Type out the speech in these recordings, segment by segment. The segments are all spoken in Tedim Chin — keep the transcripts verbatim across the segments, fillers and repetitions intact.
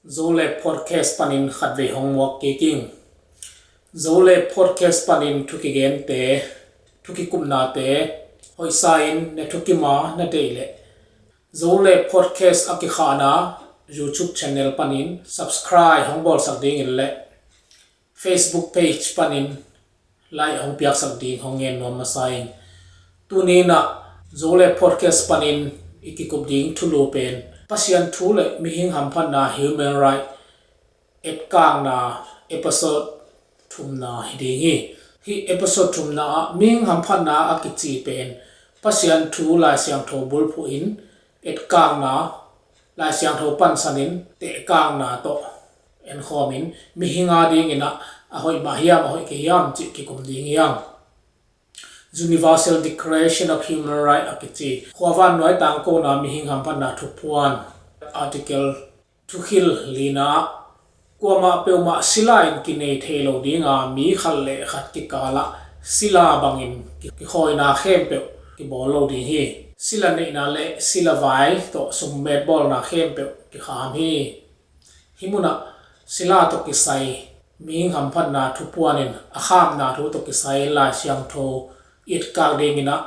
Zole Podcast panin khatvei hong muak kik ing. Zole Podcast panin thu kigente, thu kikupnate hoihsa in na thukima na deih leh Zole Podcast a kikhahna YouTube channel panin subscribe hong bawlsak dingin le Facebook page panin like hong piaksak ding hong ngen nuam masa ing. Tuni in ah Zole Podcast panin i kikup ding thulu pen Pasian thu le mihing hamphatna, human right, etkakna episode thumna hi ding hi. Hih episode thumna ah mihing hamphatna a kici pen Pasian thu Lai Siangtho bulphuh in etkakna, Lai Siangtho pansanin tehkakna tawh enkhawmin mihing a dingin ah a hoih mah hiam, a hoih kei hiam cih kikum ding hi hang. Universal Declaration of Human Rights a kici khuavan nuai tangkona mihing hamphatna thupuan, article thukhil lina ah kuamah peuhmah sila in kinei thei lo dinga, mi khat le khat kikalah sila bangin ki-, kikhawina khempeuh kibawl lo ding hi. Sila neihna le sila vai tawh summet bawlna khempeuh kikham hi. Hih munah sila tawh kisai mihing hamphatna thupuan in a khamna thu tawh kisai Lai Siangtho i etkak dingin ah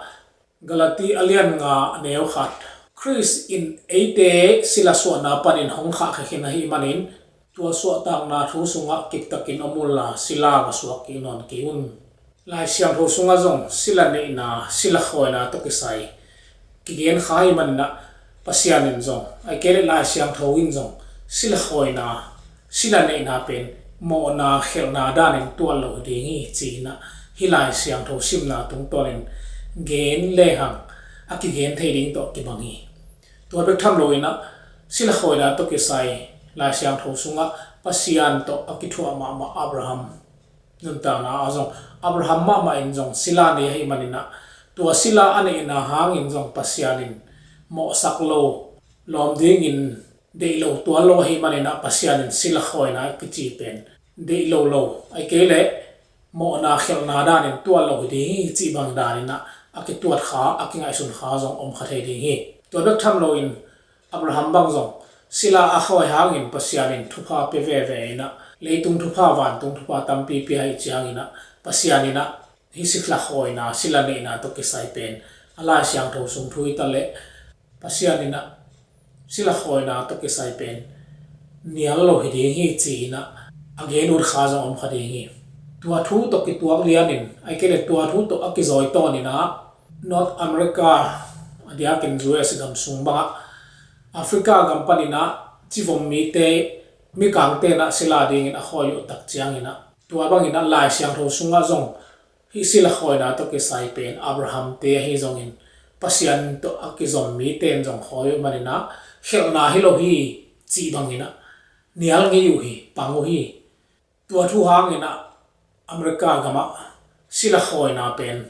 Galati a lian nga a neu khat, Khrist in eite sila suahna panin hong khahkhia khin ahih manin, tua suahtakna thu sungah kiptakin om unla sila va suak kik nawn kei un. Lai Siangtho sungah zong sila neihna, sila khawina tawh kisai kigen kha ahih manin ah Pasian in zong, ahih kei leh Lai Siangtho in zong sila khawina, sila neihna pen mawhna, khelhna danin tuat lo ding hi ci-in ah hih Lai Siangtho simna tungtawnin gen lehang a kigen thei ding tawh kibang hi. Tua bek tham loin ah sila khawina tawh kisai Lai Siangtho sungah Pasian tawh a kithuah mahmah Abraham nuntakna ah zong, Abraham mahmah in zong sila nei ahih manin ah, tua sila a neihna hangin zong Pasian in mawhsak lo, lawm dingin deih lo tuan lo ahih manin ah Pasian in sila khawina kici pen deih lo lo, ahih kei leh mawhna, khelhna danin tuat lo hi ding hi cih bang danin ah a kituat kha, a kingaihsun kha zong om kha thei ding hi. Tua bek tham loin Abraham bang zong sila a khawi hangin Pasian in thupha pia veve in ah, leitung thupha, vantung thupha tampi pia ahih ciangin ah Pasian in ah hih sila khawina, sila neihna tawh kisai pen a Lai Siangtho sung thu hi ta leh Pasian in ah sila khawina tawh kisai pen nial lo hi ding hi ci-in ah a gen ut kha zong om kha ding hi. Tua thu tawh kituak lianin, ahih kei leh tua thu tawh a kizawi tawnin ah North America, a diakin U S gam sung bangah Africa gam panin ah civom mite, mikangte in ah sila dingin a khawi uh tak ciangin ah, tua bangin ah Lai Siangtho sungah zong hih sila khawina tawh kisai pen Abraham te ahi zongin, Pasian tawh a kizom mite in zong khawi uh manin ah khelhna hi lo hi cih bangin ah nial ngei uh hi, pang uh hi. Tua thu hangin ah America gamah sila khawina pen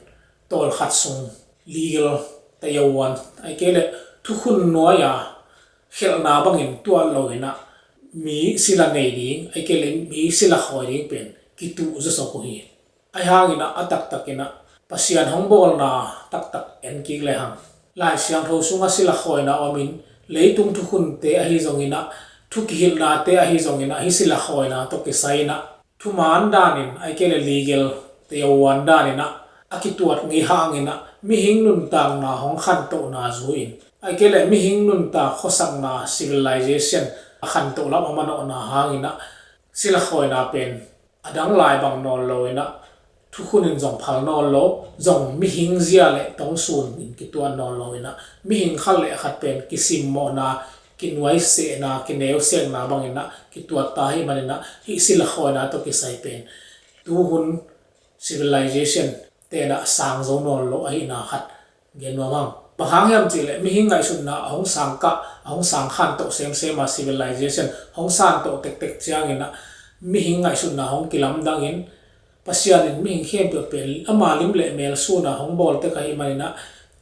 tawlkhat sung legal tayawan, ahih kei leh thukhun nuai-a khelhna bangin tuat loin ah mi sila nei ding, ahih kei leh mi sila khawi ding pen kituh zawsawk uh hi. Ahi hangin ah a taktakin ah Pasian hong bawlna taktak en kik lehang, Lai Siangtho sungah sila khawina omin, leitung thukhunte ahi zongin ah, thu kihilhnate ahi zongin ah, hih sila khawina tawh kisai in ah thuman danin, ahih kei leh legal tayawan danin ah a kituat ngei hangin ah mihing nuntakna hong khantohna zui-in, ahih kei leh mihing nuntak khuasakna, civilization a khantoh lam a manawhna hangin ah sila khawina pen a dang lai bang nawn loin ah, thukhun in zong phal nawn lo, zong mihing zia le tongsun in kituat nawn loin ah, mihing khat le khat pen kisimmawhna, kinuaisiahna, kineusiakna bangin ah kituat ta ahih manin ah, hih sila khawina tawh kisai pen tuhun civilization te in ah sang zo nawn lo ahihna khat gen nuam hang. Bang hang hiam cih leh mihing ngaihsutna a hong sang kah, a hong sang khantoh semsem a, civilization hong santoh tektek ciangin ah mihing ngaihsutna hong kilamdangin, Pasian in mihing khempeuh pen ama lim le mel sun a hong bawl tek ahih manin ah,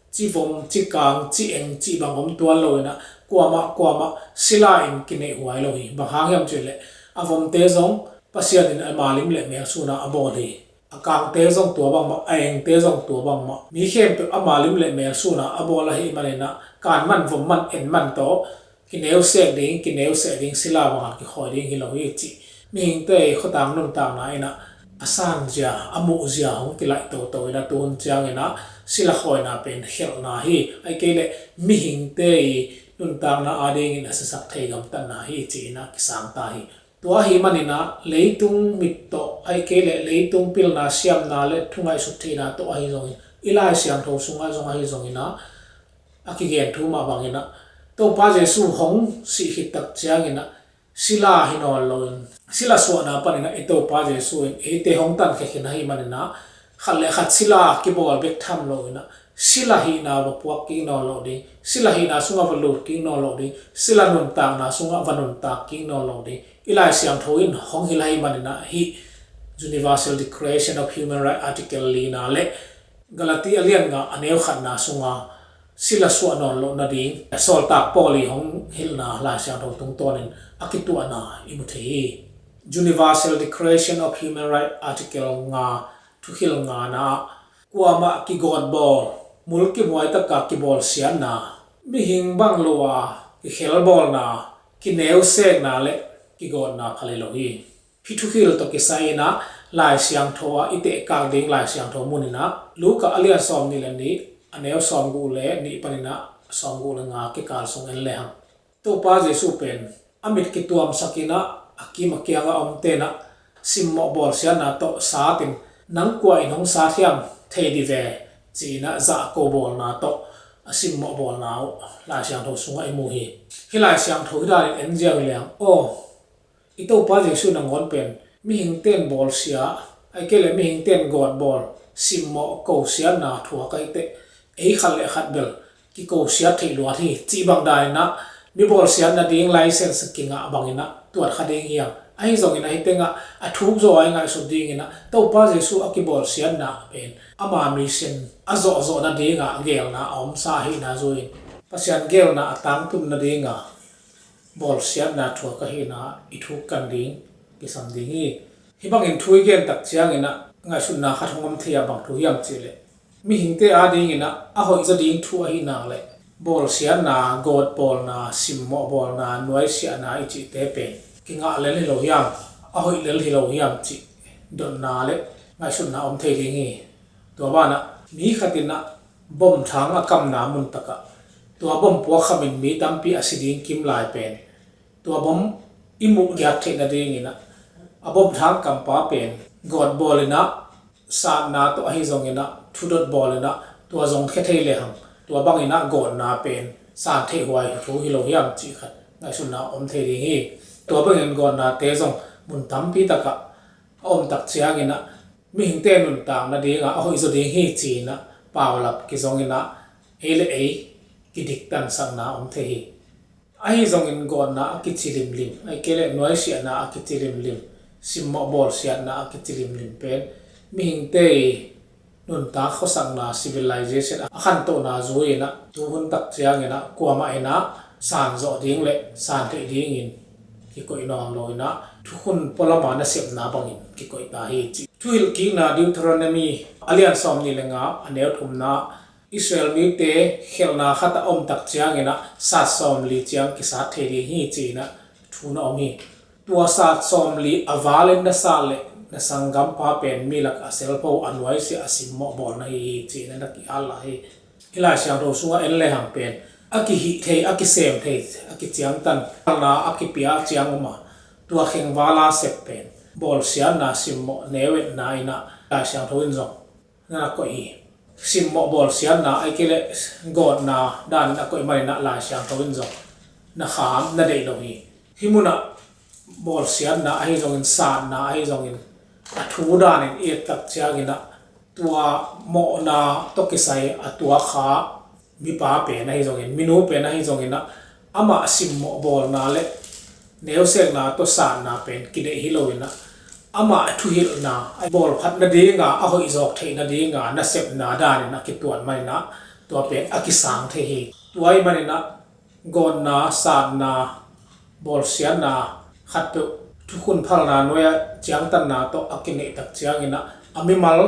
civom, cikang, ci-eng, cih bang om tuan loin ah, kuamah kuamah sila in kineihhuai lo hi. Bang hang hiam cih leh a vomte zong Pasian in ama lim le mel sun a a bawl hi. A kangte zong tua bangmah, a engte zong tua bangmah, mi khempeuh ama lim le mel sun a a bawl ahih manin ah, kan man, vom man, en man tawh kineusek ding, kineusek ding, sila bangah kikhawi ding hi lo hi cih mihingte i khotang nuntakna in ah a sanzia, a muhzia hong kilaih toto in ah, tuhun ciangin ah sila khawina pen khelhna hi, ahih kei leh mihingte i nuntakna adingin a siasak thei gamtatna hi ci-in ah kisang ta hi. Tua ahih manin ah leitung mit tawh, ahih kei leh leitung pilna, siamna le thungaihsut theihna tawh ahi zongin, i Lai Siangtho sungah zong ahi zongin ah a kigen thu mah bangin ah Topa Jesu hong sih khit tak ciangin ah sila hi nawn loin, sila suahna panin ah i Topa Jesu in eite hong tankhia khin ahih manin ah khat le khat sila kibawl bek tham loin ah sila hihna va puak kik nawn lo ding, sila hihna sungah va lut kik nawn lo ding, sila nuntakna sungah va nuntak kik nawn lo ding, i Lai Siangtho in hong hilh ahih manin ah hih Universal Declaration of Human Rights Article lina le Galati a lian nga a neu khatna sunga sila suah nawn loh nading Sawltak Paul i hong hilhna Lai Siangtho tungtawnin a kituahna i mu thei hi. Universal Declaration of Human Rights Article nga, thukhil ngana ah, kuamah kigawtbawl, mulkimhuai taka kibawlsiatna, mihing bang lo a kikhelbawlna, kineusekna le kigawtna phal hi lo hi. Hih thukhil tawh kisai in ah Lai Siangtho ah i tehkak ding Lai Siangtho mun in ah Luka a lian sawmnih le nih, a neu sawmguk le nih panin ah sawmguk le nga kikal sung en lehang, Topa Jesu pen a mit kituamsak in ah a kim a kiang a omte in ah simmawh bawlsiatna tawh sat in, "Nang kua in hong sat hiam, thei dih ve," ci-in ah zahko bawlna tawh a simmawh bawlna uh Lai Siangtho sungah i mu hi. Hih Lai Siangtho hi danin en ziau hi lehang, aw, i Topa Jesu nangawn pen mihingte in bawlsia, ahih kei leh mihingte in gawtbawl, simmawh, kosiatna thuak ahih teh, ei khat le khat bel kikosiat theih luat hi cih bang danin ah mi bawlsiat nading license kingah bangin ah tuat kha ding hiam? Ahi zongin ah hih tengah a thuk zaw a i ngaihsut dingin ah Topa Jesu a kibawlsiatna pen ama mission a zawhzawh nadingah geelna a omsa ahihna zui-in, Pasian geelna a tangtun nadingah bawlsiatna thuak ahihna i thuk kan ding kisam ding hi. Hih bangin thu i gen tak ciangin ah ngaihsutna khat hong om thei a, bang thu hiam cih leh, mihingte adingin ah a hoihzaw ding thu ahih nak leh bawlsiatna, gawtbawlna, simmawh bawlna, nuaisiahna i cihte pen kingah lel hi lo hiam, a hoih lel hi lo hiam cih dotna le ngaihsutna om thei ding hi. Tua banah mi khat in ah bom thang a kamna mun takah tua bom puak khamin mi tampi a si ding kim lai pen, tua bom i muh giat theih nadingin ah a bom thang kampa pen gawtbawl in ah, satna tawh ahi zongin ah, thudot bawl in ah, tua zong khia thei lehang, tua bangin ah gawtna pen san theih huai thu hi lo hiam cih khat ngaihsutna om thei ding hi. Tua bangin gawtnate zong mun tampi takah a om tak ciangin ah mihingte nuntak nadingah a hoihzaw ding hi ci-in ah paulap kizongin ah ei le ei kidiktansakna om thei hi. Ahi zongin gawtna a kici limlim, ahih kei leh nuaisiahna a kici limlim, simmawh bawlsiatna a kici limlim pen mihingte i nuntak khuasakna, civilization a khantohna zui-in ah tuhun tak ciangin ah kuamah in ah sanzawh ding le san theih dingin kikoih nawn lo in ah thukhun pualama nasepna bangin kikoih ta hi ci. Thuhilhkikna Deuteronomy a lian sawmnih le nga, a neu thumna, Israel mite khelhna khat a om tak ciangin ah sat sawmli ciang kisat thei ding hi ci-in ah thu na om hi. Tua sat sawmli a valin na sat leh na sanggampa pen mi lak a selpho, a nuaisiah, a simmawh bawl na hi hi ci-in ah na kihal lai hi. Hih Lai Siangtho sungah en lehang pen a kihih thei, a kisem thei, a kiciangtan, na a kipia ciang om a, tua khengvala sep pen bawlsiatna, simmawh, neu-etna in ah Lai Siangtho in zong na na koih hi. Simmawh bawlsiatna ahih kei leh gawtna danin a koih manin ah Lai Siangtho in zong na kham, na deih lo hi. Hih munah bawlsiatna ahi zongin, satna ahi zongin, a thu danin i et tak ciangin ah tua mawhna tawh kisai a tuak kha mipa pen ahi zongin, minu pen ahi zongin ah, amah simmawh bawlna le neusekna tawh satna pen kideih hi lo in ah, amah thuhilhna a bawlphat nadinga, a hoihzawk theih nadinga nasepna danin a kituat manin ah tua pen a kisang thei hi. Tua ahih manin ah gawtna, satna, bawlsiatna khatpeuh thukhun phalna nuai-ah ciangtanna tawh a kineih tak ciangin ah a mimal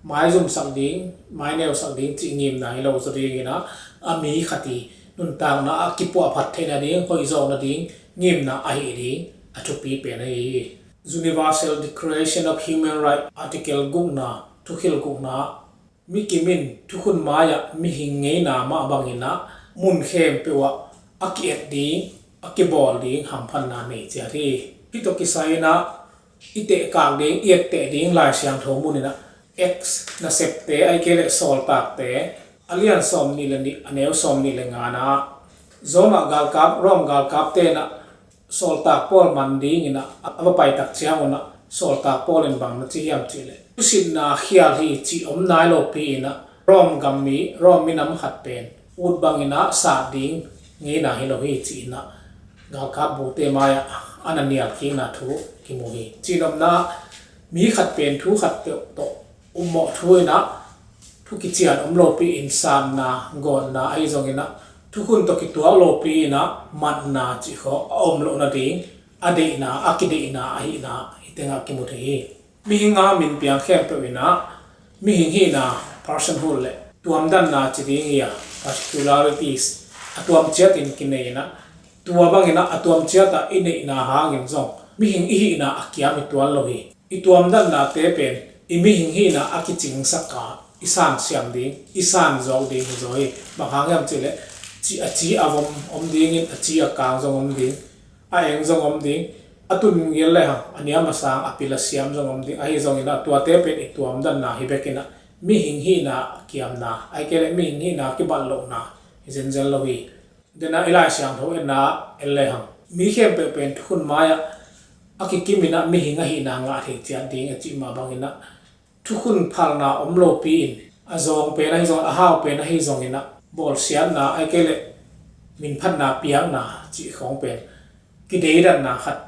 maizumsak ding, maineusak ding cih ngimna hi lo zaw dingin ah, a mi khat i nuntakna a kipuahphat theih nading, hoihzawh nading ngimna ahih ding a thupi pen ahi hi. Universal Declaration of Human Rights, Article gukna, thukhil gukna, mikim in thukhun mai-ah mihing ngeina mah bangin ah mun khempeuh ah a ki-et ding, a kibawl ding hamphatna nei ciat hi. Hih tawh kisai-in ah i tehkak ding, i etteh ding Lai Siangtho mun in ah Acts, Nasepte, ahih kei leh Sawltakte, a lian sawmnih le nih, a neu sawmnih le nga-na ah, Rome ah galkap, Rome galkapte in ah sawltak Paul man dingin ah a va pai tak ciangun ah, sawltak Paul in bang na ci hiam cih leh, thusitna khial hi cih om nai lopi-in ah, Rome gam mi, Rome minam khat pen ut bangin ah sat ding ngeina hi lo hi ci-in ah, galkap bute mai-ah a na nial kikna thu kimu hi. Cihnopna ah, mi khat pen thu khat peuh tawh ummawh thu-in ah, thu kician om lopi-in satna, gawtna ahi zongin ah, thukhun tawh kituak lopi-in ah matna cih khawng a om loh nading a deihna, a kideihna ahihna hih tengah kimu thei hi. Mihing a min piang khempeuh in ah mihing hihna, personhood, le tuamdanna ci ding hi a, particularities, a tuam ciatin kinei-in ah, tua bangin ah a tuam ciatah i neihna hangin zong mihing i hihna a kiam hi tuan lo hi. I tuamdannate pen i mihing hihna a kicingsak a, i sansiam ding, i sanzawk ding hi zaw hi. Bang hang hiam cih leh, ci, a ci a vom om dingin, a ci a kang zong om ding, a eng zong om ding, a tun gel le hang, a niam a sang, a pil a siam zong om ding. Ahi zongin ah tuate pen i tuamdanna hi bekin ah, mihing hihna a kiamna, ahih kei leh mihing hihna a kibat lohna hi zenzen lo hi. Dena i Lai Siangtho etna en le hang, mi khempeuh pen thukhun mai-ah a kikimin ah mihing ahihna ngah thei ciat ding a cih mah bangin ah, thukhun phalna om lopi-in, a zawng pen ahi zong, a hau pen ahi zongin ah, bawlsiatna, ahih kei leh minphatna piakna cih khawng pen kideidanna khat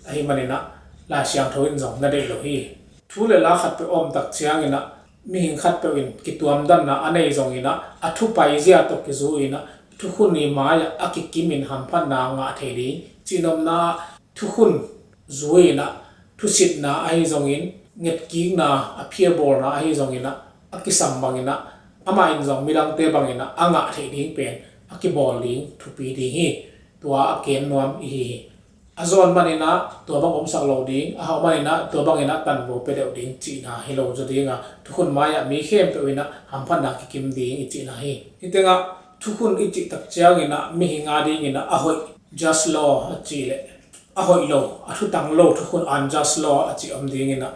ahih manin ah, Lai Siangtho in zong na deih lo hi. Thu le la khatpeuh a om tak ciangin ah, mihing khatpeuh in kituamdanna a nei zongin ah, a thupaizia tawh kizui-in ah, thukhun i mai-ah a kikimin hamphatna ngah thei ding, cihnopna ah, thukhun zui-in ah, thusitna ahi zongin, ngetkikna, a phiabawlna ahi zongin ah, a kisam bangin ah, amah in zong midangte bangin ah a ngah theih ding pen a kibawl ding thupi ding hi. Tua a ken nuam i hi hi. A zawn manin ah tua bang omsak lo ding, a hau manin ah tua bangin ah tanvo pia deuh ding cihna hi lo zaw ding a, thukhun mai-ah mi khempeuh in ah hamphatna kikim ding i cihna hi. Hih tengah thukhun i cih tak ciangin ah mihing a dingin ah a hoih, just law, a cih leh a hoih lo, a thutang lo thukhun, unjust law a cih om dingin ah,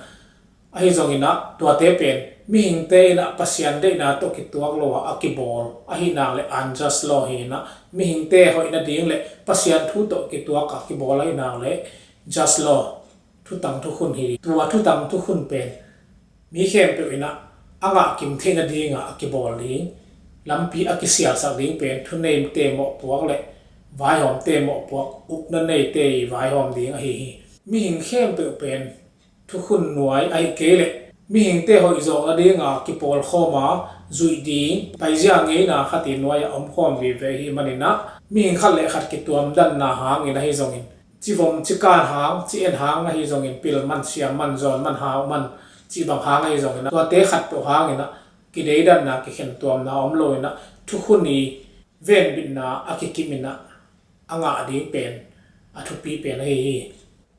ahi zongin ah tuate pen mihingte in ah Pasian deihna tawh kituak lo a, a kibawl ahih nak leh unjust law hi-in ah, mihingte hoih nading leh Pasian thu tawh kituak a kibawl ahih nak leh just law, thutang thukhun hi. Tua thutang thukhun pen mi khempeuh in ah a ngah kim theih nading a, a kibawl ding, lampi a kisialsak ding pen thuneite mawhpuak leh vaihawmte mawhpuak, ukna neite i vaihawm ding ahi hi. Mihing khempeuh pen thukhun nuai ahih kei leh mihingte hoihzawk nading a kipawlkhawm a, zuih ding paizia ngeina khat i nuai-ah omkhawm vive ahih manin ah, mihing khat le khat kituamdanna hangin ahi zongin, civom cikan hang, ci-en hang ahi zongin, pil man, siam man, zawn man, hau man, cih bang hang ahi zongin ah, tuate khatpeuh hangin ah kideidanna, kikhentuamna om lo-in ah, thukhun i venbitna a kikimin ah a ngah ding pen a thupi pen ahi hi.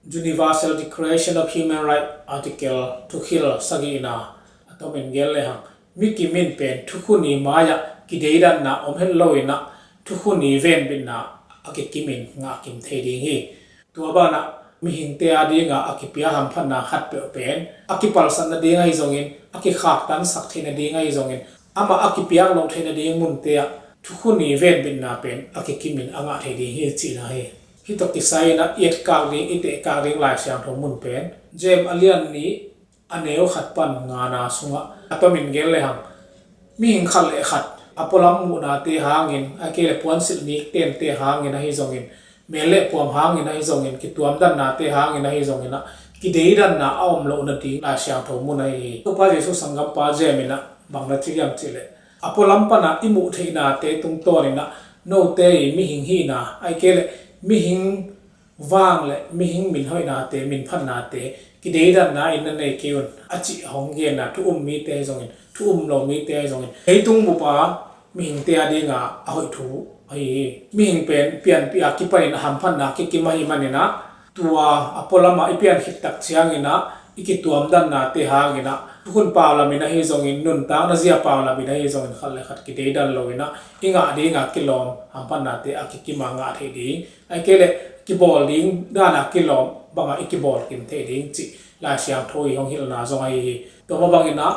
Universal Declaration of Human Rights, Article thukhil sagihna a tomin gen le hang, mikim in pen thukhun i mai-ah kideidanna om het lo-in ah, thukhun i venbitna a kikimin ngah kim thei ding hi. Tua banah mihingte a dinga a kipia hamphatna khatpeuh pen a kipalsat nading ahi zongin, a kikhaktansak theih nading ahi zongin, amah a kipiak loh theih nading munte ah thukhun i venbitna pen a kikimin a ngah thei ding hi cihna hi. Hih tawh kisai-in ah i etkak ding, i tehkak ding Lai Siangtho mun pen James a lian nih, a neu khat pan ngana sungah a tomin gen le hang, mihing khat le khat a pualam muhnate hangin, ahih kei leh puansilh nik tente hangin ahi zongin, mel le puam hangin ahi zongin, kituamdannate hangin ahi zongin ah, kideidanna a om loh nading Lai Siangtho mun ahi hi. Topa Jesuh sanggampa James in ah bang na ci hiam cih leh, a pualam pana i muh theihnate tungtawnin ah, note i mihing hihna, ahih kei leh mihing vang le mihing minhoihnate, minphatnate kideidanna in na nei kei un, a cih hong genna, thu um mite ahi zongin, thu um lo mite ahi zongin, leitung bup a mihingte a dinga a hoih thu ahi hi. Mihing pen pianpih a kipanin a hamphatna kikim ahih manin ah, tua a pualam ah i pian khit tak ciangin ah i kituamdannate hangin ah thukhun paulamin ahi zongin, nuntakna zia paulamin ahi zongin khat le khat kideidan loin ah i ngah ding a kilawm hamphatnate a kikim a ngah theih ding, ahih kei leh kibawl ding dan a kilawm bang ah i kibawl kim theih ding cih Lai Siangtho i hong hilhna zong ahi hi. Tua mah bangin ah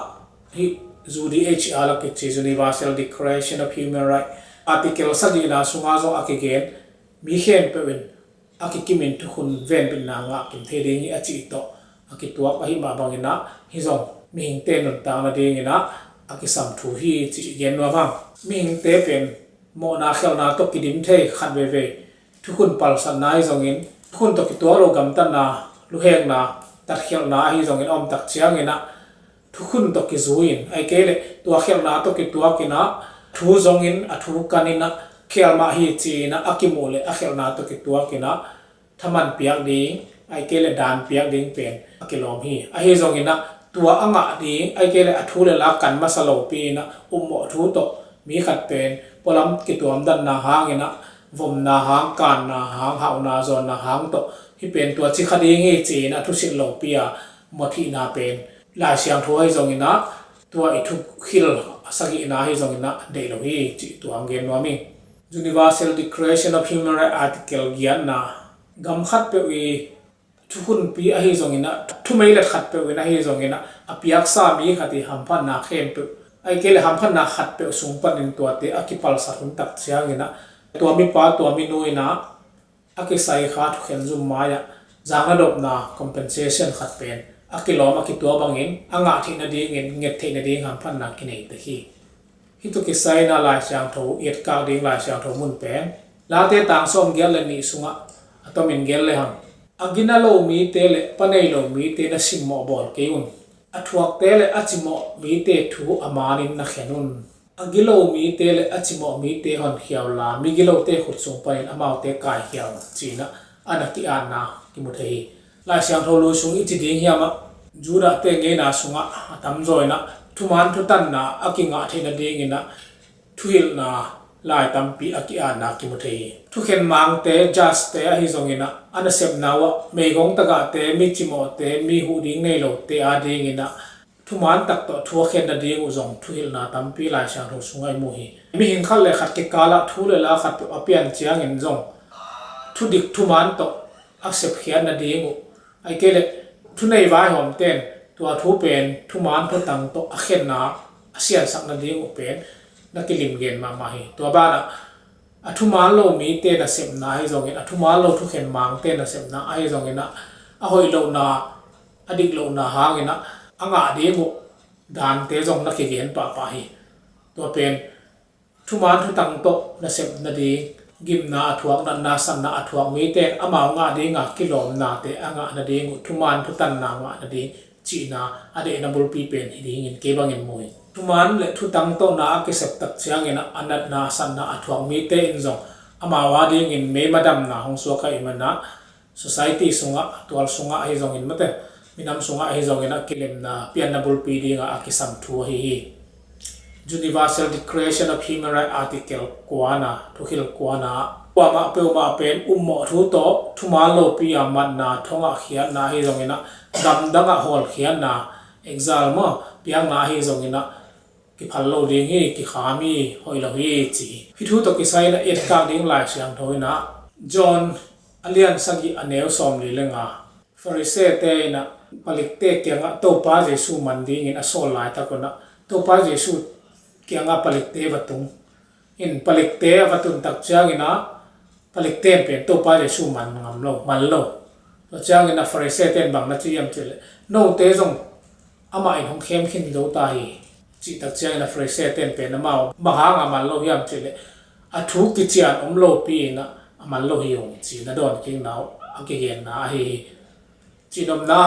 hih U D H R a kici Universal Declaration of Human Rights Article sagihna sungah zong a kigen, mi khempeuh in a kikimin thukhun venbitna ngah kim thei ding hi a cih tawh a kituak ahih mah bangin ah, hih zong mihingte nuntakna dingin ah a kisam thu hi cih gen nuam hang. Mihingte pen mawhna khialhna tawh kidim thei khat veivei, thukhun palsatna ahi zongin, thukhun tawh kituak lo gamtatna, luhekna, tatkhialhna ahi zongin a om tak ciangin ah thukhun tawh kizui-in, ahih kei leh tua khialhna tawh kituakin ah thu zongin, a thu kanin ah khial mah hi ci-in ah a kimuh leh a khialhna tawh kituakin ah thaman piak ding, ahih kei leh daan piak ding pen a kilawm hi. Ahi zongin ah tua a ngah ding, ahih kei leh a thu le la kan masa lopi-in ah upmawh thu tawh mi khat pen pualam kituamdanna hangin ah vomna hang, kanna hang, hauhna zawnna hang tawh hih pen tua ci kha ding hi ci-in ah thusilh lopi a mawhthihna pen Lai Siangtho ahi zongin ah, tua i thukhil a sagihna ahi zongin ah deih lo hi cih tua hong gen nuam ing. Universal Declaration of Human Rights Article giatna, gam khatpeuh i thukhunpi ahi zongin ah, thumeilet khatpeuh in ahi zongin ah, a piaksa mi khat i hamphatna khempeuh, ahih kei leh hamphatna khatpeuh sung panin tuate a kipalsat hun tak ciangin ah, tua mipa, tua minu in ah a kisai kha thukhen zum mai-ah zakna dopna, compensation khat pen a kilawm a kituak bangin a ngah theih nadingin nget theih nading hamphatna kinei tek hi. Hih tawh kisai-in ah Lai Siangtho i etkak ding Lai Siangtho mun pen Late tang sawmgiat le nih sungah a tomin gen le hang. A gina lo mite le pa nei lo mite na simmawh bawl kei un. A thuakte le a cimawh mite thu a manin na khen un. A gilo mite le a cimawh mite honkhiau la, migilote khut sung panin amaute kaikhiau un, ci-in ah a na ki-atna kimu thei hi. Lai Siangtho lui sung i ci ding hiam ah, Judahte ngeina sungah a tamzaw in ah thuman thutanna a kingah theih nadingin ah thuhilhna lai tampi a ki-atna kimu thei hi. Thukhen mangte, judge-te ahi zongin ah, a nasepna uh ah meigong tagahte, mi cimawhte, mi huh ding nei lote adingin ah thuman tak tawh thu a khen nading uh zong thuhilhna tampi Lai Siangtho sungah i mu hi. Mihing khat le khat kikalah thu le la khat a pian ciangin zong thudik thuman tawh a sepkhiat nading uh, ahih kei leh thunei vaihawmte in tua thu pen thuman thutang tawh a khenna, a siansak nading uh pen na kilim gen mahmah hi. Tua banah a thuman lo mite nasepna ahi zongin, a thuman lo thukhen mangte nasepna ahi zongin ah, a hoih lohna, a dik lohna hangin ah a ngah ding uh dante zong na kigen pahpah hi. Tua pen thuman thutang tawh nasep nading, gimna a thuak, natna sanna a thuak mite in amau ngah dinga kilawmnate a ngah nading uh thuman thutanna ngah nading cihna a deihna bulpi pen hi dingin kei bangin mu hi. Thuman le thutang tawh na a kisep tak ciangin ah a natna a sanna a thuak mite in zong amau adingin meima damna hong suak ahih manin ah society sungah, tual sungah ahi zongin, mate, minam sungah ahi zongin ah kilemna, pianna bulpi dingah a kisam thu ahi hi. Universal Declaration of Human Rights Article kuana, thukhil kuana, kuamah peuhmah pen upmawh thu tawh thuman lopi a matna, thongah khiatna ahi zongin ah, gamdangah hawlkhiatna, exile maw, piakna ahi zongin ah kiphal lo ding hi, kikham hi, hoih lo hi, ci hi. Hih thu tawh kisai in ah etkak ding Lai Siangtho in ah, John a lian sagih a neu sawmli le nga, Farisee-te in ah palikte kiangah Topa Jesu man dingin a sawl laitak un ah, Topa Jesu kiangah palikte va tung in, palikte a va tun tak ciangin ah, palikte in pen Topa Jesu man ngam lo, man lo. Tua ciangin ah Farisee-te in bang na ci hiam cih leh, note zong amah in hong khem khin zo ta hi, cih tak ciangin ah Farisee-te in pen amau bang hanga man lo hiam cih leh, a thu kician om lopi in ah a man lo hi ung, ci-in a dawnkikna uh a kigenna ahi hi. Cihnopna,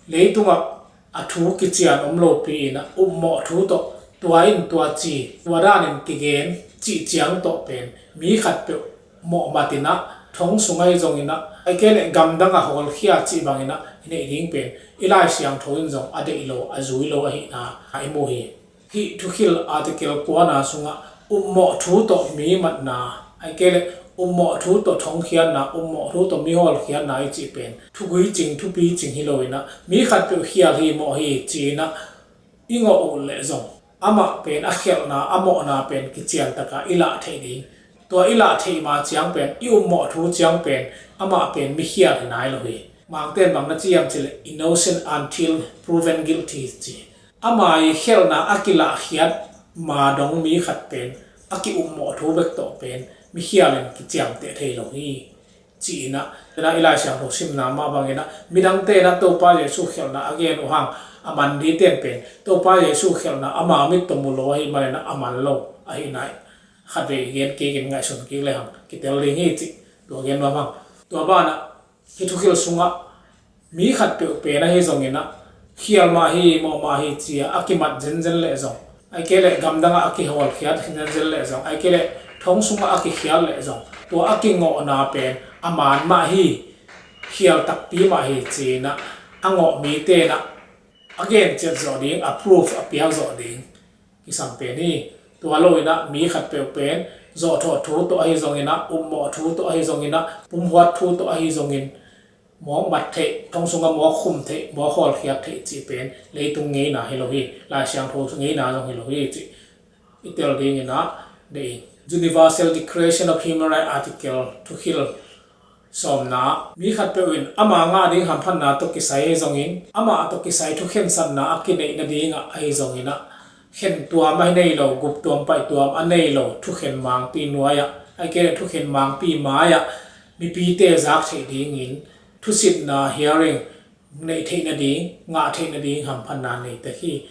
leitungah a thu kician om lopi in ah upmawh thu tawh tua in tua ci, tua danin kigen cih ciang tawh pen mi khatpeuh mawh mat in ah, thong sung ahi zongin ah, ahih kei leh gamdang a hawlkhia cih bangin ah i neih ding pen i Lai Siangtho in zong a deih lo, a zui lo ahihna i mu hi. Hih thukhil article kuana sungah upmawh thu tawh mi matna, ahih kei leh upmawh thu tawh thongkhiatna, upmawh thu tawh mi hawlkhiatna i cih pen thugui cing, thupi cing hi lo in ah, mi khatpeuh khial hi, mawh hi ci-in ah i ngawh uh leh zong, amah pen a khialhna, a mawhna pen kician takin i lah theih ding. Tua i lah theih ma ciang pen, i upmawh thu ciang pen, amah pen mi khial hi nai lo hi. Mangte'n bang na ci hiam cih leh, innocent until proven guilty ci. Ama i khialhna a kilahkhiat ma dong mi khat pen, a ki-upmawh thu bek tawh pen mi khial in kiciamteh thei lo hi, ci-in ah, i Lai Siangtho simna mah bangin ah, midangte'n ah Topa Jesu khialhna a gen uh hang, a man dingte'n pen Topa Jesu khialhna ama mit tawh mu lo ahih manin ah a man lo ahihna khatvei gen kik in, ngaihsun kik lehang kitel ding hi cih tua gen nuam hang. Tua banah, hih thukhil sungah mi khatpeuh pen ahi zongin ah, khial mah hi, mawh mah hi ci-a a kimat zenzen leh zong, ahih kei leh gamdangah a kihawlkhiat zenzen leh zong, ahih kei leh thong sungah a kikhial leh zong, tua a kingawhna pen a man mah hi, khial takpi mah hi ci-in ah, a ngawh mite'n ah a gen ciat zawh ding, a proof a piak zawh ding kisam pen hi. Tua lo in ah, mi khatpeuh pen zawhthawh thu tawh ahi zongin ah, upmawh thu tawh ahi zongin ah, pumhuat thu tawh ahi zongin, mawk mat theih, thong sungah mawk khum theih, mawk hawlkhiat theih cih pen leitung ngeina hi lo hi, Lai Siangtho ngeina zong hi lo hi cih i tel dingin ah, The Universal Declaration of Human Rights Article, thukhil sawmna, mi khatpeuh in ama ngah ding hamphatna tawh kisai ahi zongin, amah tawh kisai thukhensatna a kineih nadingah ahi zongin ah, khen tuam a nei lo, gup tuam paih tuam a nei lo, thukhen mangpi nuai-ah, ahih kei leh thukhen mangpi mai-ah mipite zak theih dingin, thusitna, hearing, neih theih nading, ngah theih nading hamphatna nei tek hi,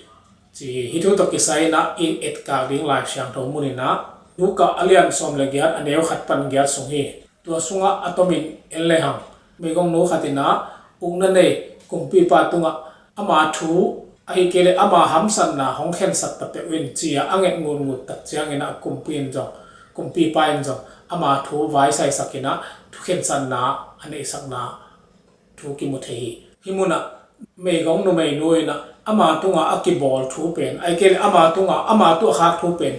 ci hi. Hih thu tawh kisai in ah i etkak ding Lai Siangtho mun in ah, Luka a lian sawm le giat, a neu khat pan giat sung hi. Tua sungah a tomin en lehang, meigongnu khat in ah ukna nei kumpipa tungah ama thu, ahih kei leh ama hamsatna hong khensat ta peuh in, ci-a a nget ngutngut tak ciangin ah, kumpi in zong, kumpipa in zong ama thu vaisaisak in ah, thukhensatna a neihsakna thu kimu thei hi. Hih munah meigong numeinu in ah ama tungah a kibawl thu pen, ahih kei leh ama tungah, ama tuahkhak thu pen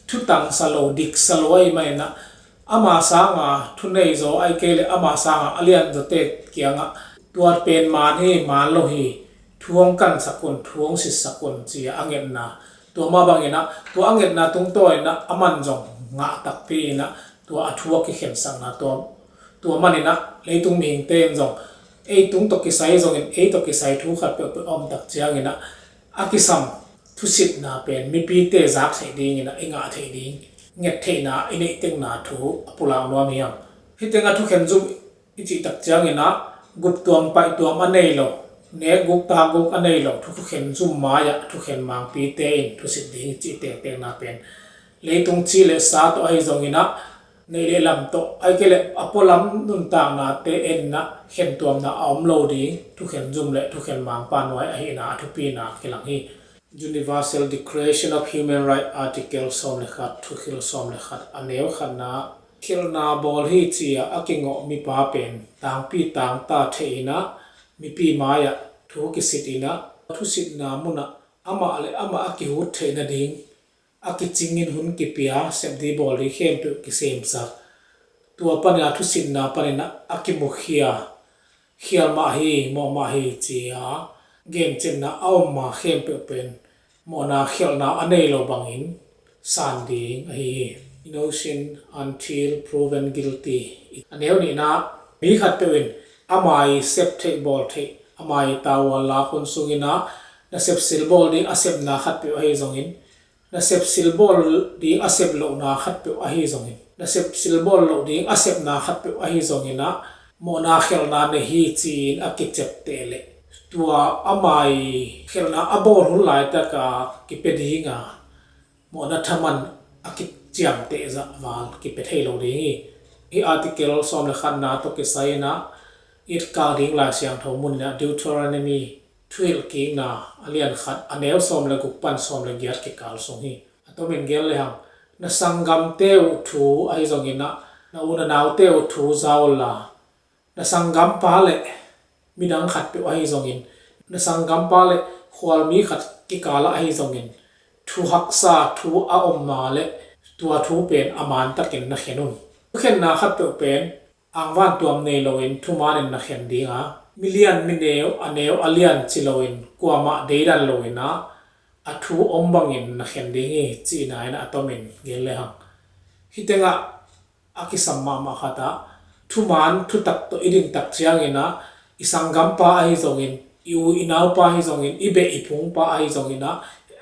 thutangsa lo, diksa lo ahih manin ah, ama sanga thuneizaw, ahih kei leh ama sanga a lianzawte kiangah, tua pen man hi, man lo hi, thu hong kansak un, thu hong sitsak un, ci-a a ngetna, tua mah bangin ah, tua a ngetna tungtawn in ah, aman zong ngah takpi in ah, tua a thu a kikhensakna, tua, tua manin ah leitung mihingte in zong, ei tung tawh kisai zongin, ei tawh kisai thu khat peuhpeuh a om tak ciangin ah, a kisam thusitna pen mipite zak theih dingin ah, i ngah theih ding, nget theihna, i neih tekna thu a pulak nuam hi hang. Hih tengah thukhen zum i cih tak ciangin ah, gup tuam paih tuam a nei lo, nek guk tak guk a nei lo, thukhen zum mai-ah thukhen mangpite in thusit ding i cih tektekna pen, leitung ci le sa tawh ahi zongin ah, neih le lam tawh, ahih kei leh a pualam nuntaknate en in ah, khentuamna a om lo ding, thukhen zum le thukhen mangpa nuai ahihna a thupina kilang hi. Universal Declaration of Human Rights Article sawm le khat, thukhil sawm le khat, a neu khatna, khialhna bawl hi ci-a a kingawh mipa pen tangpi tangta thei in ah, mipi mai-ah thu kisit in ah, thusitna munah amah le amah a kihut theih nading a kicingin hun kipia, sepding bawlding khempeuh kisemsak. Tua panin ah, thusitna panin ah a kimukhia, khial mah hi, mawh mah hi ci-a gencetna a om ma khempeuh pen mawhna khialhna a nei lo bangin san ding ahi hi. Innocent until proven guilty. A neu nihna, mi khatpeuh in ama i sep theih bawl theih, ama i tavuan lak hun sungin ah, nasep silbawl ding a sepna khatpeuh ahi zongin, nasep silbawl ding a sep lohna khatpeuh ahi zongin, nasep silbawl loh ding a sepna khatpeuh ahi zongin ah, mawhna khialhna nei hi ci-in a kiciamteh leh, tua ama i khialhna a bawl hun laitaka kipia dinga mawhna thaman a kiciamteh zah val kipia thei lo ding hi. Hih article sawm le khatna tawh kisai in ah, i etkak ding Lai Siangtho mun in ah, Deuteronomy, Thuhilhkikna a lian khat, a neu sawm le guk pan sawm le giat kikal sung hi. A tomin gen lehang, na sanggamte uh thu ahi zongin ah, na u na naute uh thu za unla, na sanggampa le midang khatpeuh ahi zongin, na sanggampa le khualmi khat kikalah ahi zongin, thu haksa thu a om ma le tua thu pen a man takin na khen un. Thukhenna khat peuh pen angvan tuam nei loin thumanin na khen ding a, milian mineu a neu a lian ci loin kuamah deidan loin ah a thu om bangin na khen ding hi, cihna in a tomin gen le hang. Hih tengah a kisam mahmah khat ah thuman thutak tawh i din tak ciangin ah i sanggampa ahi zongin, i u i naupa ahi zongin, i beh i phungpa ahi zongin ah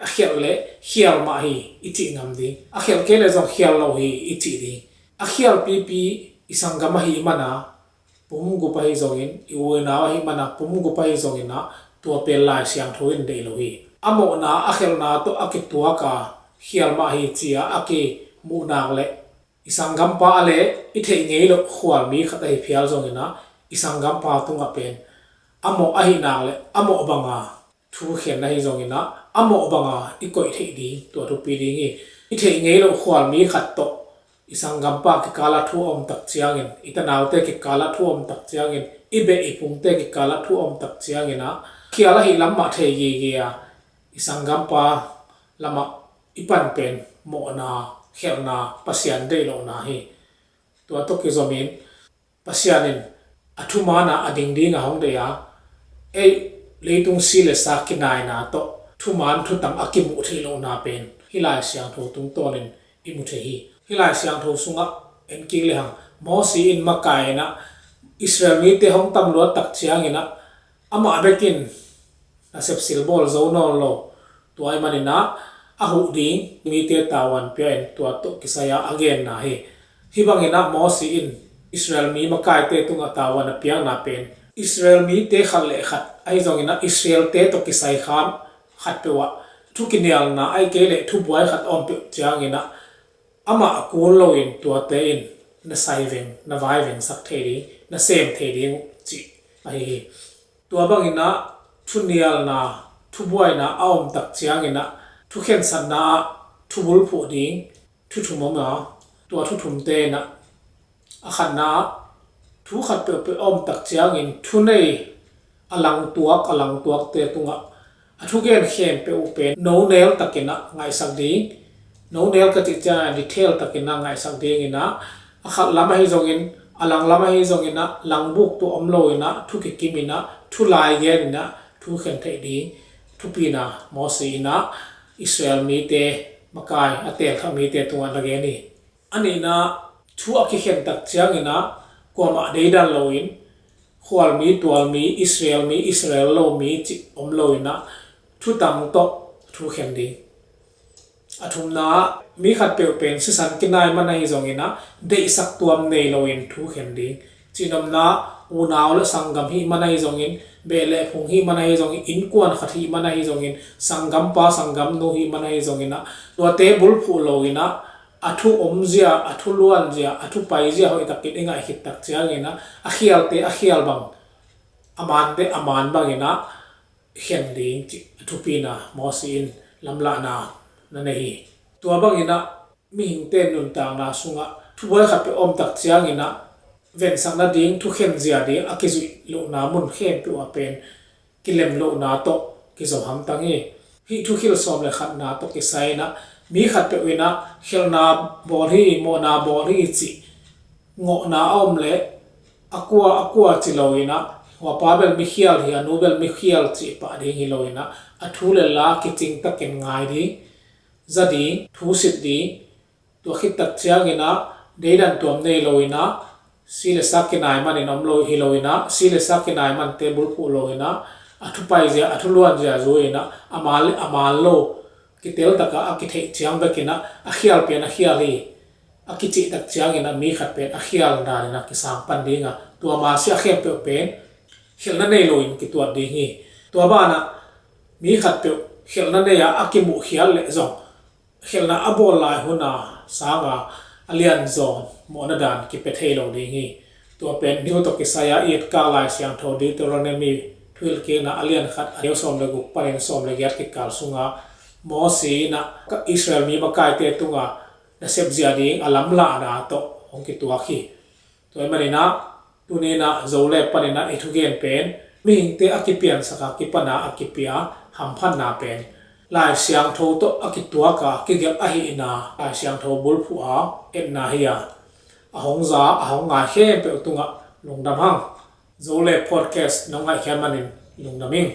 a khialh le khial mah hi i cih ngam ding. A khialh kei le zong khial lo hi i cih ding. A khialpipi i sanggam ahi mana pum gup ahi zongin, i u i nau ahi mana pum gup ahi zongin ah tua pen Lai Siangtho in deih lo hi. A mawhna a khialhna tawh a kituak a khial mah hi ci-a a kimuhnak le i sanggampa a le i theih ngei loh khualmi khat ahi phial zongin ah i sanggampa tungah pen a mawh ahihnak le a mawh banga thu khen ahi zongin ah a mawh banga i koih theih ding tua thupi ding hi. I theih ngei loh khualmi khat tawh i sanggampa kikala thu a om tak ciangin, i tanaute kikala thu a om tak ciangin, i beh i phungte kikala thu a om tak ciangin ah khial ahi lam mah thei gige a, i sanggampa lamah i pan pen mawhna, khialhna, Pasian deih lohna hi. Tua tawh kizomin Pasian in a thuman a ding ding a hong deih a, ei leitung si le sa kinaina tawh thuman thutang a kimuh theih lohna pen hih Lai Siangtho tungtawnin i mu thei hi. Hih Lai Siangtho sungah en kik le hang, Mosi in makai in ah Israel mite hong tam luat tak ciangin ah amah bekin nasep silbawl zo nawn lo. Tua ahih manin ah a huh ding mite tavuan pia in tua tawh kisai a a genna hi. Hih bangin ah Mosi in Israel mi makaite tungah tavuan a piakna pen Israel mite khat le khat ahi zongin ah Israelte tawh kisai kham khat peuh ah thu kinialna ahih kei leh thubuai khat a om peuh ciangin ah amah a kul loin tuate in na sai veng, na vai vengsak thei ding, na sem thei ding uh cih ahi hi. Tua bangin ah thunialna, thubuaina a om tak ciangin ah thukhensatna ah thubulphuh ding thu thum om a, tua thu thumte in ah a khatna ah thu khat peuhpeuh a om tak ciangin thunei a langtuak, a langtuakte tungah a thugen khempeuh uh pen nonel takin ah ngaihsak ding. Nonel ka cih ciangin ah detail takin ah ngaihsak dingin ah a khat lam ahi zongin, a lang lam ahi zongin ah langbuk tuah om loin ah thu kikim in ah thu lai gen in ah thu khen theih ding thupina Mosi in ah Israel mite makai a teelkhak mite tungah na gen hi. A nihna, thu a kikhen tak ciangin ah kuamah deidan loin khualmi, tualmi, Israel mi, Israel lo mi cih om loin ah thutang tawh thu khen ding. A thumna ah mi khat peuh pen sisan kinai man ahi zongin ah deihsak tuam nei loin thu khen ding. Cihnopna ah unau le sanggam hih man ahi zongin, beh le phung hih man ahi zongin, innkuan khat hih man ahi zongin, sanggampa sanggamnu hih man ahi zongin ah tuate bulphuh loin ah a thu omzia, a thu luanzia, a thu paizia hoih takin i ngaih khit tak ciangin ah a khialte a khial bang, a mante a man bangin ah khen ding cih a thupina Mosi in lamlahna na nei hi. Tua bangin ah mihingte nuntakna sungah thubuai khat peuh a om tak ciangin ah vensakna ding, thukhen zia ding a kizuih lohna mun khempeuh ah pen kilem lohna tawh kizo hamtang hi. Hih thukhil sawm le khatna tawh kisai in ah mi khat peuh in ah khialhna bawl hi, mawhna bawl hi cih ngawhna a om leh a kua, a kua ci loin ah, hua pa bel mikhial hi, a nu bel mikhial cih pah ding hi loin ah a thu le la kicing takin ngai ding, za ding, thu sit ding. Tua khit tak ciangin ah deidan tuam nei loin ah si le sa kinai manin om lo hi loin ah, si le sa kinai mante bulphuh loin ah a thu paizia, a thu luanzia zuin ah a man le a man lo kitel taka a kitheih ciang bekin ah a khial pen a khial hi. A kicih tak ciangin ah mi khat pen a khial danin ah kisang pan ding a, tua masi a khempeuh pen khialhna nei loin kituat ding hi. Tua banah mi khat peuh khialhna nei a a kimuh khial leh zong khialhna a bawl lai hun a sanga a lianzawn mawhna dan kipia thei lo ding hi. Tua pen hih thu tawh kisai a i etkak Lai Siangtho Deuteronomy thuhilhkikna a lian khat, a neu sawm le guk panin sawm le giat kikal sunga Mosi in ah Israel mi makaite tunga nasep zia ding a lamlahna tawh hong kituak hi. Tua ahih manin ah tuni in ah Zolek panin ah i thugen pen mihingte a kipiansak a, kipana a kipia hamphatna pen Lai Siangtho tawh a kituak a kigelh ahihna Lai Siangtho bulphuh a etna hi a, a hong za a hong ngai khempeuh tungah lungdam hang. Zo le podcast nong ngaihkhiat manin lungdam ing.